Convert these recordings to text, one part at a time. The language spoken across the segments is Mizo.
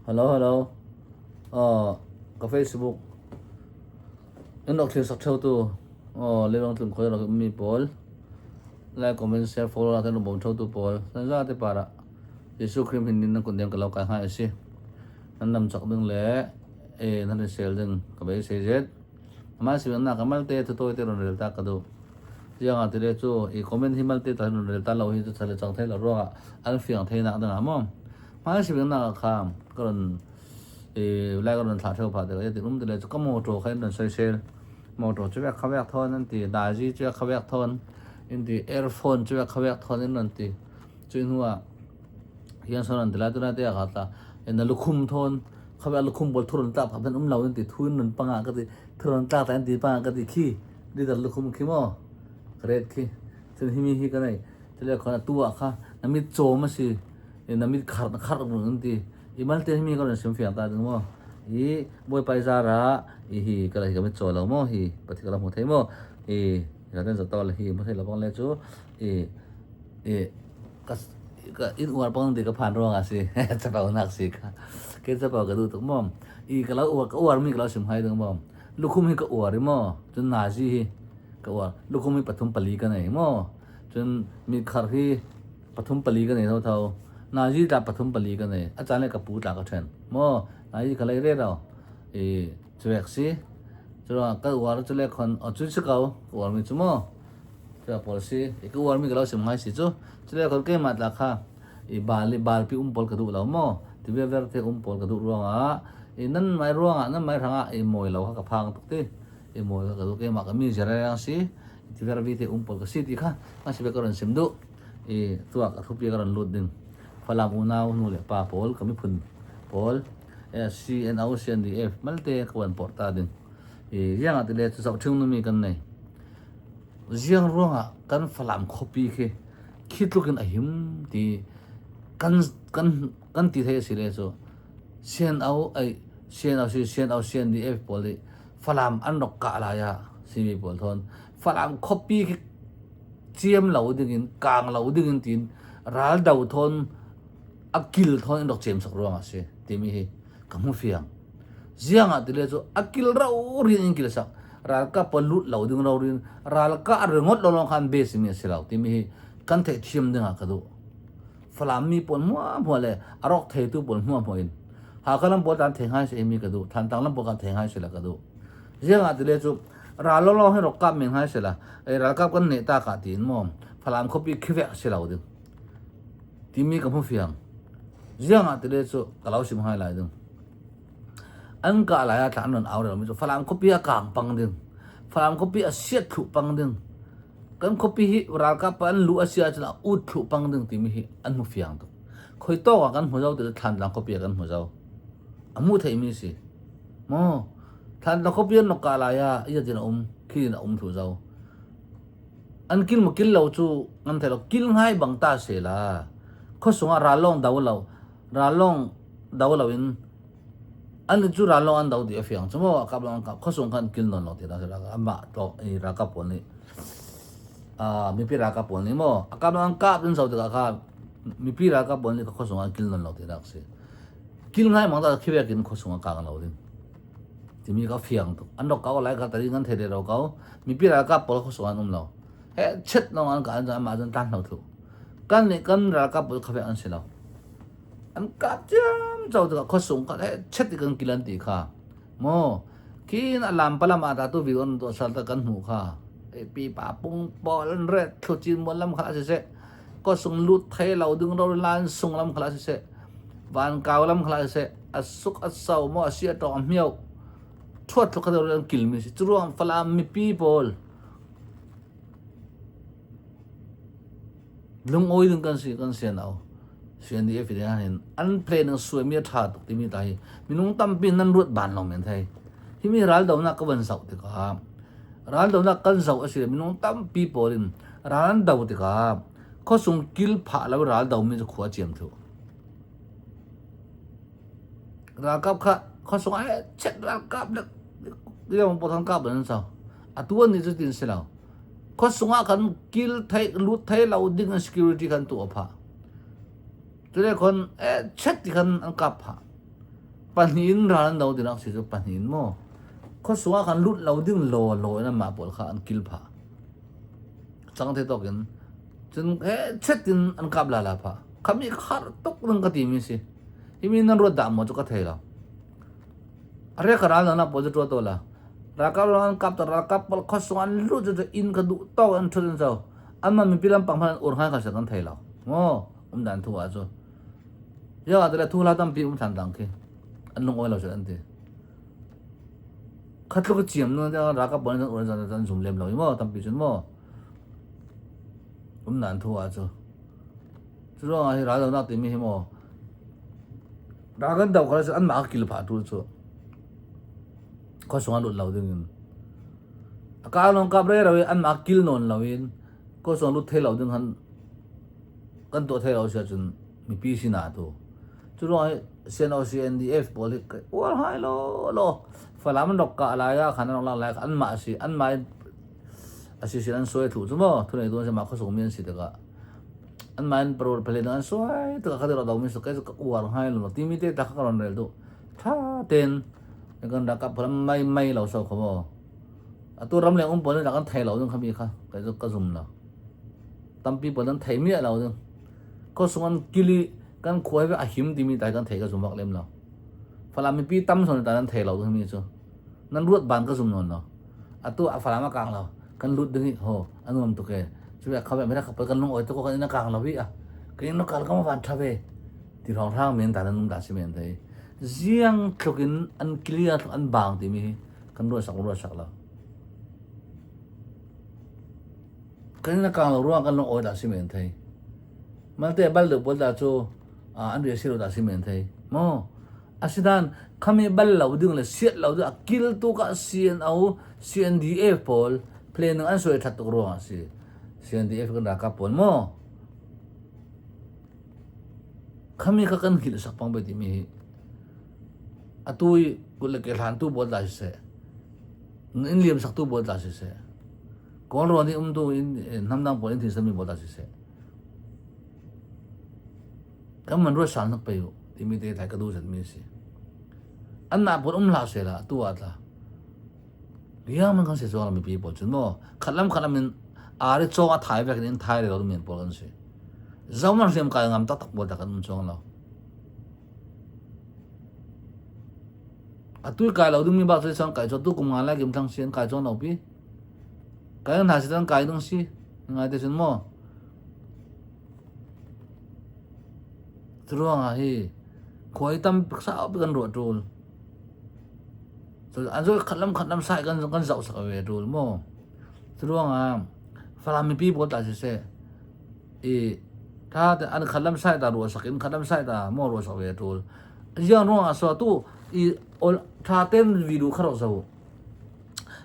Hello hello aw ka Facebook in rak thlir sak theu tu aw leilung tlun khawi rak mi pawl like comment share follow la ten bawm theu tu pawl san za te para Jesu Khrih min in nan kun deng ka lo kai ngai a si nan dam chak ding le e nan in sel ding ka beisei zet ama si na ka malte thu toi te ron rel ta ka du Ziang ah tile cu i comment hi malte ta ron rel ta lo hi cu chale chang thei lo ruangah an fiang thei nak ding ah maw hmai si bing nak kha ka ron i lai ka ron thlah theu pha te ka ti um tile cu ka motor kha in ron soisel motor cu vek kha vek thon an ti dazi cu kha vek thon in ti earphone cu kha vek thon in ron ti cu hnu ah hian son an ti lai tuna te ka ta in lukhum thon kha vek lukhum bol thurun ta pha um lo in ti thun nun panga ka ti thurun ta ta in ti panga ka ti khi di dar lukhum khi mo red khi cun himi hi ka nei tile khona tu ah kha na mit chawm a si na mit khar na khar an ti i malte himi ka ron sim fiang ta ding mo i bawipa zara i hi ka la hi ka mit chaw lo mo hi pathi ka la hmu thei mo i ka ten zato la hi mu thei lo bang le chu i i ka ka in uar pang ti ka phan ruang a si chapau nak si ka ke chapau ka du tuk mo i ka lo uar ka uar mi ka lo sim hai ding mo lukhum hi ka uar i mo cun nazi hi ka uar lukhum hi pathum pali ka nei mo cun mi khar hi pathum pali ka nei tho nazi tla pathum pali ka nei a caan le ka pu tla ka then mo nazi ka lei re lo i chuek si cura ka uar chu le khon o chu si ko ka uar mi chu mo chu pol si i ka uar mi ka lo sim ngai si chu chu le khon ke ma tla kha i bal i bal pi um pol ka duh lo mo ti ve ver te um pol ka duh ruangah i nan mai ruangah nan mai hrangah i moi lo kha ka phang tuk ti i moi ka duh ke ma ka mi zerang si ti ver vi te um pol ka si ti kha ma si be ka ron sim du i tuak a thupi ka ron lut ding Falam unau nu le pa pawl ka miphun pawl CNO CNDF malte ka wan por ta ding i riang ah tile chu zoh thing mi kan nei ziang ruangah kan Falam khuapi khi khi tluk in a him ti kan kan kan ti thei a si le cu CNO ai CNO si CNO CNDF pawl i Falam an rak kah lai ah simi pawl thon Falam khuapi khi ciam lo dingin kang lo dingin tiin ral do thawn a kil thawn in rak cem sak ruangah si timi hi ka hmu fiang ziang ah tile cu a kil ro rin in kil sak ralkap pa lut lo ding ro rin ralkah ringot lo long khan base mi a si lo timi hi kan theih thiam ding ah ka duh Falam mi pawl hmuah hmuah le a rawk theitu pawl hmuah hmuah in Hakha lam pawl tan thei ngai se mi ka duh Thantlang lam pawl kan thei ngai se la ka duh ziang ah tile cu ral lawlaw hi rok kap men ngai se la ei ralkap kan ne ta ka tiin maw Falam khuapi khivek si lo ding timi ka hmu fiang ziang ah tile cu ka lo sim hai lai ding an ka lai ah thlan ron au rel mi cu Falam khuapi a kang pang ding Falam khuapi a siat thlu pang ding kan khuapi hi ralkap pa an lu a si ahcun a ut thlu pang ding timi hi an hmu fiang tuk khoi tawk ah kan hmu zo ti Thantlang khuapi ah kan hmu zo a hmu thei mi si maw Thantlang khuapi an nok ka lai ah iya tin a um khi in a um thlu zo an kil ma kil lo cu ngan thei lo kil ngai bang ta se la khuasung ah ral lawng do lo ral lawng do lo in An cu ralawng an do ti a fiang cu maw kap lawng kap khuasung khan kil nawn lo ti dah amah to i ralkap pawl nih mipi ralkap pawl nih maw a kap lawng kap in zo tikah kha mipi ralkap pawl nih khuasung an kil nawn lo ti dah si kil ngai mang dah khi in khuasung a kang lo ding timi ka fiang tuk an rok kau lai ka tari ngan thei ro kau mipi ralkap pawl khuasung an um lo he chet nong an ka an amah zan tan lo thu kan nih kan ralkap pawl kha an si lo An kap ciamco tikah khuasung kha he chet i kan kil an ti kha maw khin a lam palam ah dah tu vi on to sal ta kan hmuh kha e pi pa pung pawl an ret thlu chin mual lam kha siseh khuasung lut thei lo ding ro lan sung lam kha siseh van kau lam kha siseh a suk a sau maw a si a tong a hmiau thuat thlu kha an kil mi si curuang Falam mipi pawl Lungawi ding kan si kan sian au. CNDF te hin an plan ang suai mi a tha tuk timi ta hi minung tampi nan ruat ban lo men thei. Hi mi ral do nak ka van zau tikah ral do nak kan zau a si minung tampi pawl in ral an do tikah khuasung kil phah lo ral do mi cu khua ciam thu. Ralkap kha khuasung ai chet ralkap le yang pothang kap an sau. Atuan ni cu tin si lo. Khuasung ah khan kil thei lut thei lo ding in security khan tuah phah. Cule khon chet ti khan an kap phah. Pahnihin ral an do tinak si cu pahnihin maw khuasung ah khan lut lo ding law law in anmah pawl kha an kil phah. Cang te tawk in cun he chet in an kap la la phah. Khami khar tuk ding ka timi si. Himi nan ruat dah maw cu ka thei lo. Re ka ral na pawl cu tua to la. Ralkap lo an kap ta ralkap pawl khuasung an lut cu inn ka duh tawk an thut an zo. Anmah mipi lampang hmanh an ur ngai kha sa kan thei lo. Maw um dan thu ah cu. Ya te le thu hla tampi um than dang khi an lung oi lo an ti. Khatluk chiam nu te ralkap pawl an ur zan zan zum lem lo mo tampi chun mo. Um nan thu ah cu. Cu ruang ah hi ral nak timi hi mo ral kan do kha an mah kil pha tu cu khuasung ah lut lo ding in a ka long kap re ro an mah kil non lo in khuasung lut thei lo ding han kan tuah thei lo si ahcun mipi sinah tu cu ruang hi CNO CNDF pawl hi uar hai lo lo Falam an rok ka lai ah khan an rok lak lai an mah si an mah a si sin an suai thu cu mo thu nei tu an si ma khosung mi an si tikah an mah in parol phalen an suai tikah kha do mi su kai ka uar hai lo ti mi te ta kha ron rel du tha ten kan rakap phalam mai mai lo so kho mo atu ram leng um pawl kan thei lo ding kha mi kha kai ka zum lo Tampi pawl an thei miah lo ding. Khuasung an kili kan khua hi a him timi tai kan thei ka zum bak lem lo. Falam mipi tam son ta nan thei lo ding mi cu. Nan ruat ban ka zum non lo. Atu a Falam a kang lo. Kan lut ding i ho anuam tuk e. Cu ya khabe mera khapal kan lung oi tuk kan ina kang lo i a. Kan ina kal ka ma van tha ve. Ti rong rang men ta nan um da si men thei. Ziang tluk in an clear an bang timi hi kan ruat sak ruat sak lo. Kan inn a kang lo ruangah kan lung awi dah si men thei. Malte bal deuh pawl dah cu an ria si lo dah si men thei. Maw? Asidan khami bal lo ding le siat lo ding a kil tu ka CNO CNDF pawl plan an suai that tuk ruangah si. CNDF kan ralkap pawl maw? Khami kha kan hil sak pang be timi hi. Atu i kut le ke hlan tu pawl dah siseh. In liam sak tu pawl dah siseh. Kawlrawn i umtu in hnamdang pawl in thinsan mi pawl dah siseh kan man ruat sang nak pe u timi te thai ka du zat mi si an na pawl um hlah se la tu ah tla riang man kan se chuang mi pi pawl chun mo khatlam khatlam in ari chong a thai vek in thai re lo men pawl kan si zoman hriam kai ngam tak tak pawl tak kan um chuang lo Atu kai lo dingmi bak cu cun kai cu tu kum nga lai kim thang si an kai cawn lo pi. Kai hna si cun kai ding si. Ngai te cun maw. Curuang ah hi khuai tam sau pi kan ruah tul. An zo khat lam khat lam sai kan kan zoh sak ve tul maw. Curuang ah Falam mipi pawl ta siseh i tha te an khat lam sai ta ruah sak in khat lam sai ta maw ruah sak ve tul. Ziang ruangah so tu i ol tha ten video kha rak zo.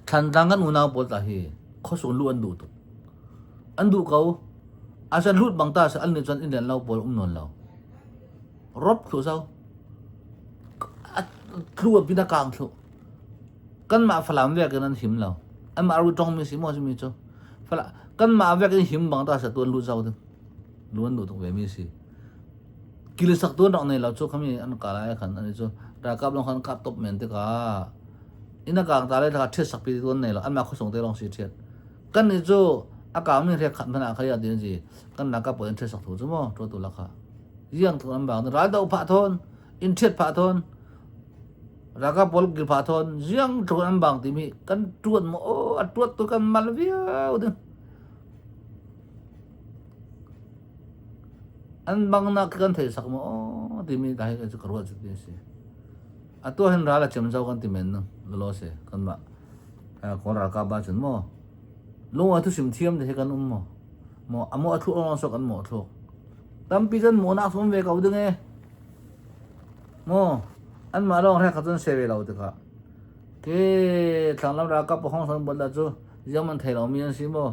Thantlang kan unau pawl ta hi khuasung lu an duh tuk. An duh ko. Asan lut bang ta sa an nih cun in lo pawl um nawn lo. Rop thlu zo. Thlu a pina kang thlu. Kan mah Falam vek in an him lo. An mah ru tong mi si mo si mi cu. Fala kan mah vek in him bang ta sa tu an lut zo ding. Lu an duh tuk ve mi si. Kilisak tu an rak nei lo cu khami an ka lai khan ani cu ralkap long khan kap top men te ka ina kang ta le ta thiat sak pi tu an nei lo an ma khosong te long si thiat kan ni cu a kang mi hrek khat mana kha ya din ji kan ralkap pawl in thiat sak thu chu mo to tu la kha riang tu an bang ral do pha thon in thiat pha thon ralkap pawl gil pha thon riang tu an bang ti mi kan tuan mo a tuat tu kan mal viau ding An bangnak khi kan thei sak maw aw timi ta hi cu ka ruah cu ti a si. Atu hin ral a cem zau kan ti men nang lalaw si kanmah Kawl ralkap ah cun maw lung a thusim thiam te hi kan um maw maw a maw a thluak lawng sok an maw a thluak tampi kan maw nak um ve ko ding e maw an mah lawng hrek kha cun se ve lo tikah ke thlanglam ralkap hong san bol cu ziang man thei lo mi an si maw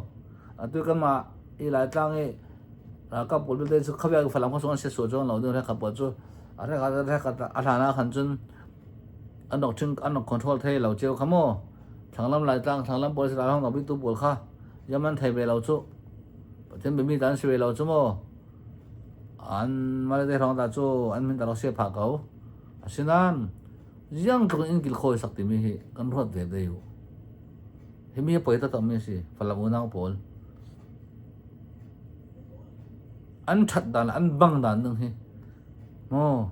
atu kanmah i Laitlang i ralkap pawl vialte cu khabia Falam khua sung an si sual cu lo ding rekhat pawl cu a rekhat rekhat a hlan ah khan cun an rak ṭhing an rak control thei lo cio kha maw thlanglam Laitlang thlanglam pawl si ralhong tu pawl kha yam an thei ve lo cu Pathian biami ta an si ve lo cu maw an malate hrawng ta cu an min ta rak sia phah ko asinain. Ziang tluk in in kilkhawi sak timi hi kan ruat ve dei u. Himi hi poi taktak mi a si. Falam unau pawl. An ṭhat dan le an bang dan ding hi maw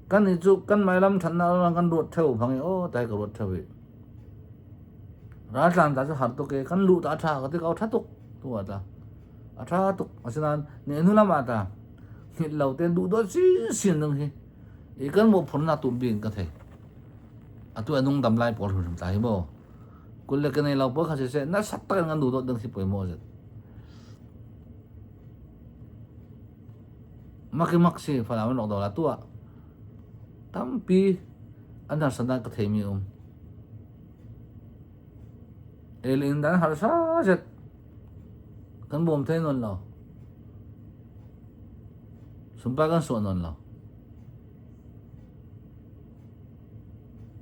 kan i cu kan mailam ṭhatnak ruang kan ruat ṭheo bang i aw tai ka ruat ṭheo i raltlan ta cu har tuk i kan luh ta a ṭha ka ti ko ṭha tuk tu ah ta a ṭha tuk asinain ni hnu lam ah ta hngilh lo tein duh dawt sinsin ding hi i kan mawhphurhnak tu bik in ka thei atu a nung dam lai pawl hrimhrim ta hi maw kul le ka nei lo pawl kha siseh na sak tak in kan duh dawt ding si poi maw zet Makimak si Falam an rawk do la tuah tampi an harsatnak ka theimi um. El in dan harsa zet kan bawm thei nawn lo. Sumpa kan suah nawn lo.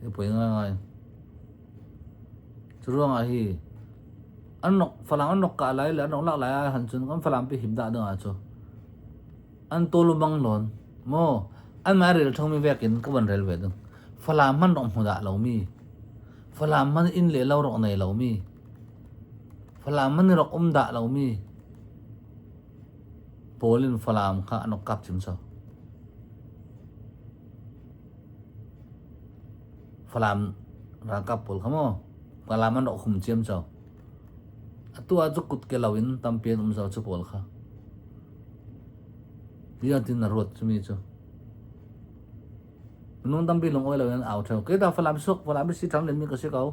I poi ngai ngai. Cu ruangah hi an rak Falam an rak kah lai le an rak lak lai ah han cun kan Falam pi him dah ding ah cu an tawlu bang lawn maw an mah rel ṭhangmi vek in ka van rel ve ding Falam man rak hmu dah lomi Falam man inn le lo rak nei lomi Falam man rak um dah lomi pawl in Falam kha an rak kap cim so Falam ralkap pawl kha maw Falam an rak hum ciam co. Atu ah cu kut ke loin tampi an um zau cu pawl kha. Bia tin na ruat cumi cu. Minung tampi lung oi loin an au theo. Kei ta Falam sok Falam si thang len mi ka si ko.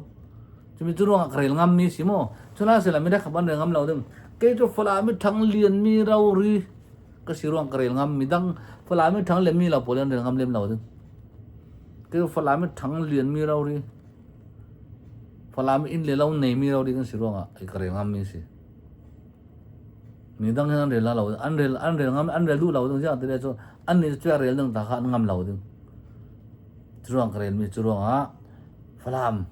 Cumi cu ruang ah ka rel ngam mi si mo. Cuna se la mi rak ban rel ngam lo ding. Kei cu Falam thang lian mi ro ri ka si ruang ka rel ngam mi dang Falam thang lian mi lo pawl an rel ngam lem lo ding. Kei Falam thang lian mi ro ri Falam inn le lo nei mi ro ri kan si ruangah ka rel ngam mi si. Mi dang hin an rel lo an rel an rel ngam an rel duh lo ding siang tile cu an nih cu rel ding ta kha an ngam lo ding. Cu ruang ka rel mi cu ruangah Falam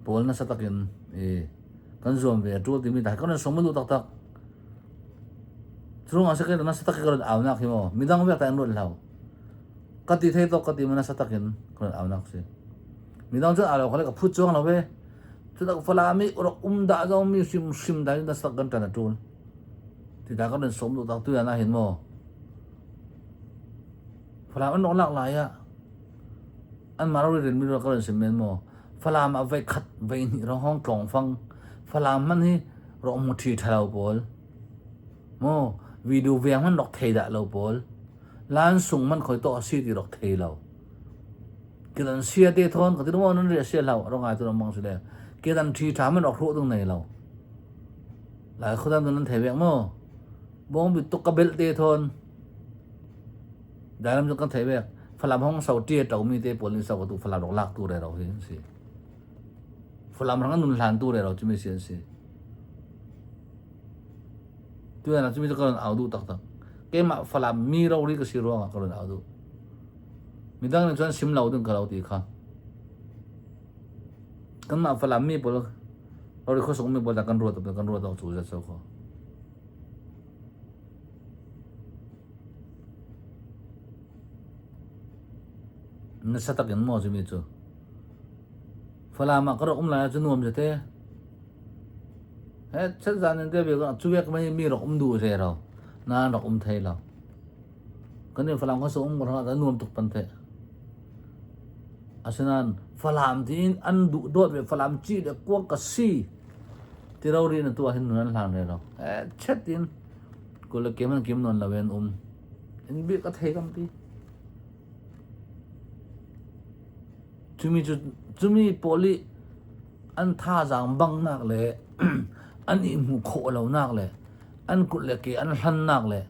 pawl nasa takin i kan zuam ve ṭul timi ta kan som lu taktak. Cu ruangah sakei nasa takin ka ron au nak hi mo midang viak ta an ruat hlau. Ka ti thei tok ka ti nasa takin ka ron au nak si. Midang cu alo khale ka phut chuang lo ve. Cu tak Falam i rak um dah zong mi hrim hrim dah na sak kan ṭan a ṭul. Ti ta kan ron som lu tak tu ya na hin mo. Falam an rak lak lai ah an mah ro rin mi ro ka ron sim men mo. Falam ah voi khat voi hnih ro hong tlong fang. Falam man hi ro mu ṭhi ṭha lo pawl. Mo video veng man rak thei dah lo pawl. Lan sung man khoi to si ti rak thei lo. Kidan sia te thon ka ti mo nan ri sia hlau ro ngai tu mang si le. Kidan ṭhi ṭha man rak hruh dung nei lo. Lai khudan nan thei vek mo. Bong bi tuk ka bel te thon. Dailam cu kan thei vek. Falam hong so ṭia ṭo mi te pawl nih so ka tu Falam rak lak tu re ro hi an si. Falam rang nun hlan tu re ro cu mi si an si. Tu na cu mi cu ka ron au duh taktak. Keimah Falam mi ro ri ka si ruangah ka ron au duh. Midang nih cun sim lo ding ka lo ti kha. Kanmah Falam mi pawl rori khuasung mi pawl kan ruat kan ruat awk cu zat so kho. Nasa takin maw cumi cu? Falam ah ka rak um lai ahcun nuam si te. He chat zan in te ve cu vek mei mi rak um duh se ro. Na rak um thei lo. Kan in Falam kha so um ka rak nuam tuk pan the. Asinain Falam tiin an duh dawt ve Falam ci le kuang ka si. Ti ro ri na tuah hin nun an hlang re lo. He chet in kul le kem an kim non lo en um. In bi ka thei kam pi. Cumi cu cumi pawl i an thazaang bangnak le an i hmuh khawh lonak le an kut le ke an hlannak le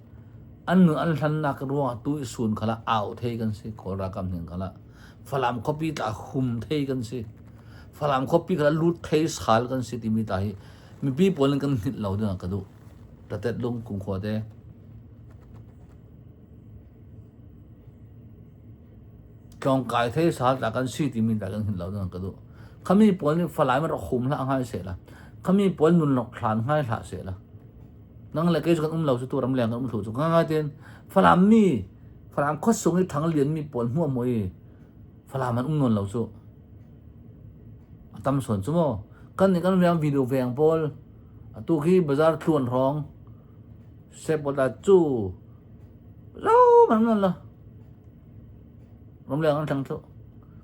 an nun an hlannak ruangah tu i sun khala au thei kan si Kawl ralkap ning khala Falam khuapi tla hum thei kan si Falam khuapi khala lut thei sal kan si timi ta hi mipi pawl in kan hngilh lo ding ah ka duh tatet lung kung khua te Tlawngkai thei sal tla kan si timi dah kan hin lo ding ka duh. Khami pawl nih Falam rak hum hlah ngai seh la. Khami pawl nun rak hlan ngai hlah seh la. Nang le kei cu kan um lo cu tu ram leng kan um thlu cu ngai ngai ten Falam mi Falam khuasung i thang lian mi pawl hmuah hmuah i Falam an um nawn lo cu. A tam sawn cu maw. Kan nih kan veng video veng pawl atu khi bazar tluan hrawng sep pawl ta cu lo man nawn lo. Ramleng an thlang thlu.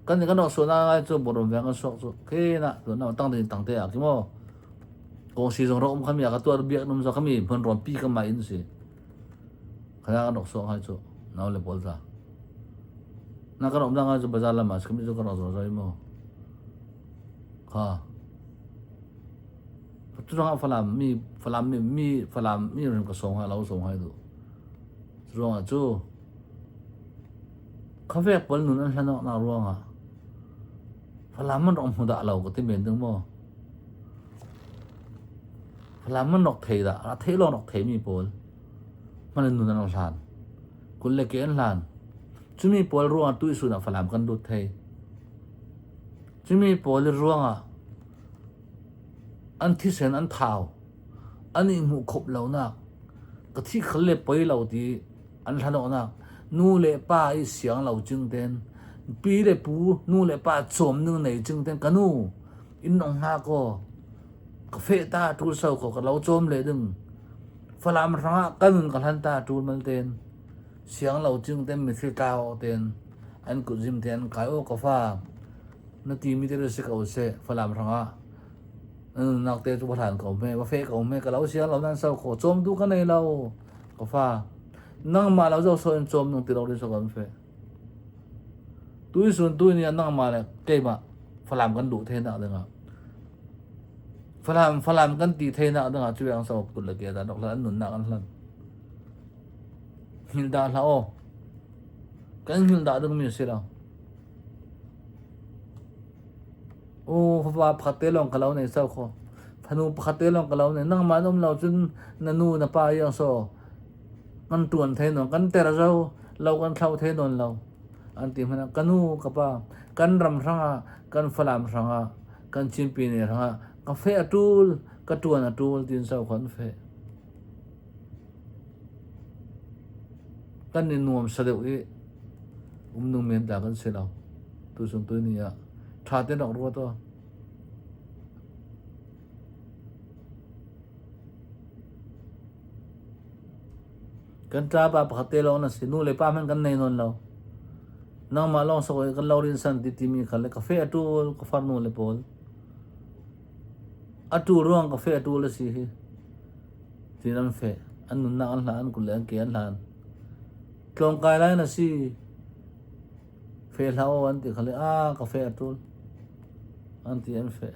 Kan nih kan rak suan ngai cu borom veng kan suak cu khi na tuan na tang din tang te ah khi maw. Kong si zong rak um khami ka tuar biak num zo khami hmun ron pi ka ma in si. Khana kan rak suak ngai cu nau le pawl ta. Na kan um dang ngai cu bazar lam ah khami cu kan rak zor zoi maw. Kha. Tu rang falam mi falam mi mi falam mi rin ka song ha lo song hai du. Ruang ah cu Khavek pawl nun an hlan awknak ruangah Falam an rak hmu dah lo ka ti men ding maw? Falam an rak thei dah, a thei lawng rak theimi pawl hman in nun an rak hlan. Kul le ke an hlan. Cumi pawl ruangah tuisun ah Falam kan lut thei. Cumi pawl ruangah an thisen an thau, an i hmuh khop lonak, ka thi khal le poi lo ti an hlanawhnak nu le pa i siang lo cing ten pi le pu nu le pa cawm ning nei cing ten ka nu in nong hna ko ka fe ta tul so ko ka lo cawm le ding falam hrangah ka nun ka hlan ta tul mal ten siang lo cing ten mithli tlau ten an kut zim ten kai o ka fa na ti mi te si ko se falam hrangah nak te chu hlan ko me wa fe ko me ka lo siang lo nan so ko cawm tu ka nei lo Ka fa, nangmah lo zoh sawh in cawm nung ti lo ding kan fe. Tuisun tu ni nangmah le keimah Falam kan duh the nak dingah Falam Falam kan ti the nak dingah cu yang so kut le ke da dok an nun nak an hlan. Hil da hla o. Kan hil da ding mi si lo. U fapa pakhat te lawng ka lo nei so kho. Fanu pakhat te lawng ka lo nei. Nangmah na um lo cun na nu na pa iang so kan tuan thei nawn kan ter zo lo kan thlo thei nawn lo an ti hmanh ah ka nu ka pa kan ram hrangah kan Falam hrangah kan Chinpi ne hrangah ka fe a tul ka tuan a tul tin so kho an fe kan i nuam sa deuh i um nung men ta kan si lo tu sung tu ni ah tha ten rak ruat aw kan ṭa pa pakhat te lawng na si nu le pa hmanh kan nei nawn lo nangmah lawng sok kan lo rin san ti timi kha le ka fe a ṭul ka farnu le pawl a ṭul ruang ka fe a ṭul a si hi tin an fe an nunnak an hlan an kut le an ke an hlan tlawngkai lai na si fe hlah aw an ti kha le a ka fe a ṭul an ti an fe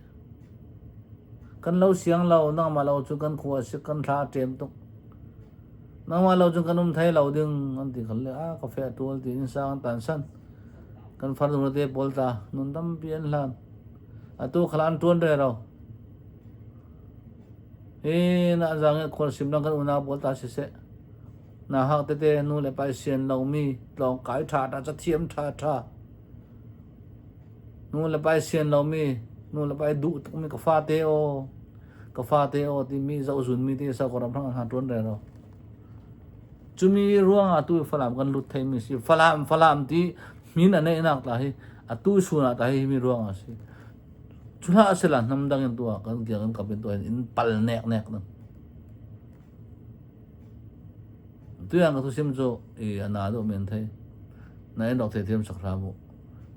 kan lo siang lo nangmah lo cu kan khua sik kan thla a ṭem tuk nangmah lo cu kan um thai lo ding an ti kha le a ka fe a ṭul ti in sang an tan san kan far nu te pawl ta nun tampi an hlan atu khala an ṭuan re ro Hi na zang i khualsim dang kan unau pawl ta siseh, na hak tete nu le pa i sian lomi tlawng kai ṭha ṭha cathiam ṭha ṭha nu le pa i sian lomi nu le pa i duh tukmi ka fate aw ka fate aw timi zohzunmi te sau ka ram hrang hna ṭuan rero. Cumi ruangah tu Falam kan lut theimi si Falam Falam ti min a neihnak ta hi atu sun ah ta hi mi ruangah si. Cu hlah sila hnam dang in tuah kan kia kan kap in tuah in pal nek nek na. Tuyang ka thusim cu i ana deuh men thei. Na in rak thei thiam sak hram u.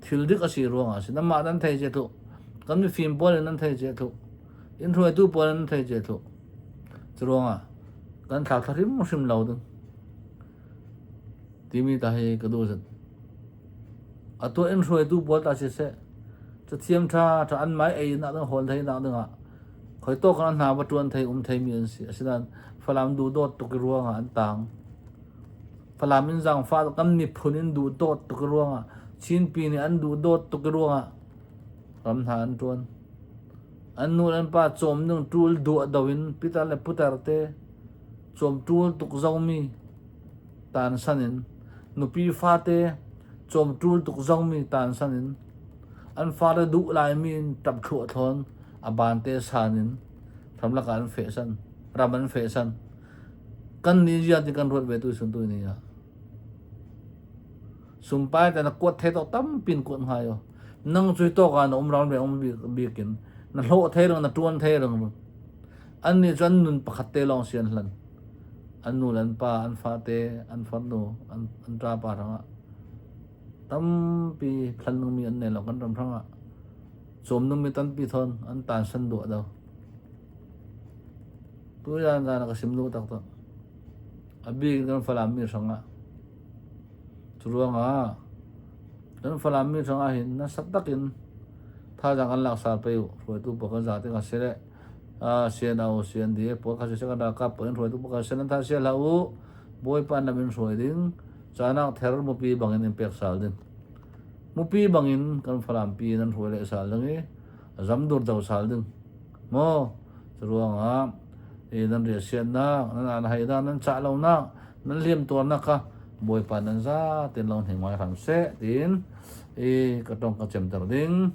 Thil dik a si ruangah si. Namah nan thei che thu. Kan mifim pawl in nan thei che thu. In hruaitu pawl in nan thei che thu. Cu ruangah kan thlak thla hrim hrim lo ding. Timi ta hi ka duh zat. Atu in hruaitu pawl ta siseh, cathiam ṭha ṭha an mai ei nak ding hawl thei nak dingah khoi tawk an hna va ṭuan thei um theimi an si. Asinain Falam duhdawt tuk i ruangah an tang. Falam in zaangfah kan miphun in duhdawt tuk i ruangah Chinpi nih an duhdawt tuk i ruangah ram hna an ṭuan. An nu le an pa cawm ding ṭul duah do in pitar le putar te cawm ṭul tuk zomi tansan in nupi fate cawmṭul tuk zongmi tansan in an fale duh laimi in ṭap thluah thlawn a bante san in ramlak ah an fehsan ram an fehsan kan nih zia ti kan ruat ve tu sun tu ni ah. Sumpai te na kuat thei tawk tampi in kuat hnga yo. Nang cui tawk ah na um ram um bik in na hlawh thei rang na tuan thei rang. An nih cu an nun pakhat te lawng si an hlan. An nu le an pa, an fate, an farnu, an ṭapa hrangah tampi thlan nungmi an nei lo kan ram hrangah. Cawm nungmi tampi thawn an tansan duah do. Tuyan zan ka sim duh taktak. A bik in kan Falam mi hrangah. Cu ruangah kan Falam mi hrangah hin nasa takin thazaang kan lak sal pe u. Hruaitu pawl kan za tikah si le CNO, CNDF pawl kha siseh kan ralkap pawl in hruaitu pawl kha siseh nan tha sia hlah u. Bawipa an lam in hruai ding. Canak ther mupi bangin in pek sal ding. Mupi bangin kan Falam pi nan hruai le sal ding i zamdur do sal ding. Maw cu ruangah nan riasiannak, nan an hai nan cah lonak, nan liam tuarnak kha Bawipa nan za ten lo hne ngai hram seh tiin i ka tong ka cemter ding.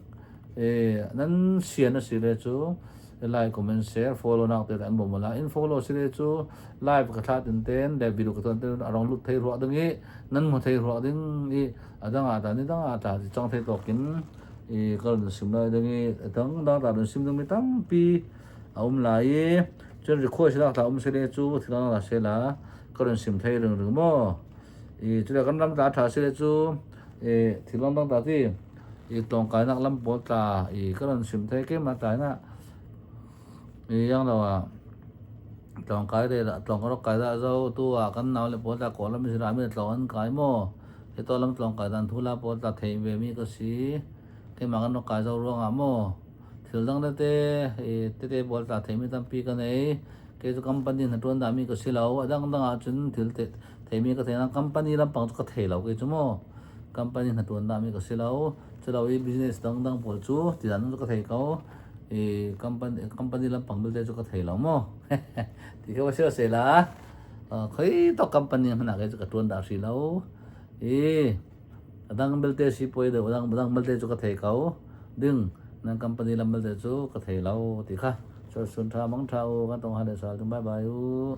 Nan sian a si le cu like, comment, share, follow nak te an bawm la. In follow si le cu live ka thla tin ten le video ka tuan ten arong lut thei ruak ding i nan mu thei ruak ding i adang a ta ni dang a ta ti chang thei tokin i kal sim lai ding i dang dang ta sim ding mi tampi a um lai i cun request nak ta um se le cu thilang la se la ka ron sim thei ring ring mo i chu kan ram ta tha se le cu i thilang dang ta ti i tlawngkainak lam pawl tla i ka ron sim thei keimah tlai na i yang lo ah tlawngkai re tlawng ka rak kai dah zo tu ah kan nau le pawl tla kawl lam si rami tlawng an kai maw hi to lam tlawngkai dan thu la pawl tla thei ve mi ka si keimah kan rak kai zo ruangah maw thil dang tete i tete pawl tla thei mi tampi ka nei. Kei cu company hna ṭuan dah mi ka si lo. A dangdang ahcun thil theimi ka thei nain company lampang cu ka thei lo kei cu mu. Company hna ṭuan dah mi ka si lo. Culo i business dangdang pawl cu tidan cu ka thei ko. I company lampang belte cu ka thei lo mu. Ti kha va si se la. Khoi tok company hmanh ah kei cu ka ṭuan dah si lo. I a dang belte si puai deuh, a dang belte cu ka thei ko. Ding nan company lam belte cu ka thei lo ti kha. Church sun tha mang tha u kan tong ha le sal tung bye bye u.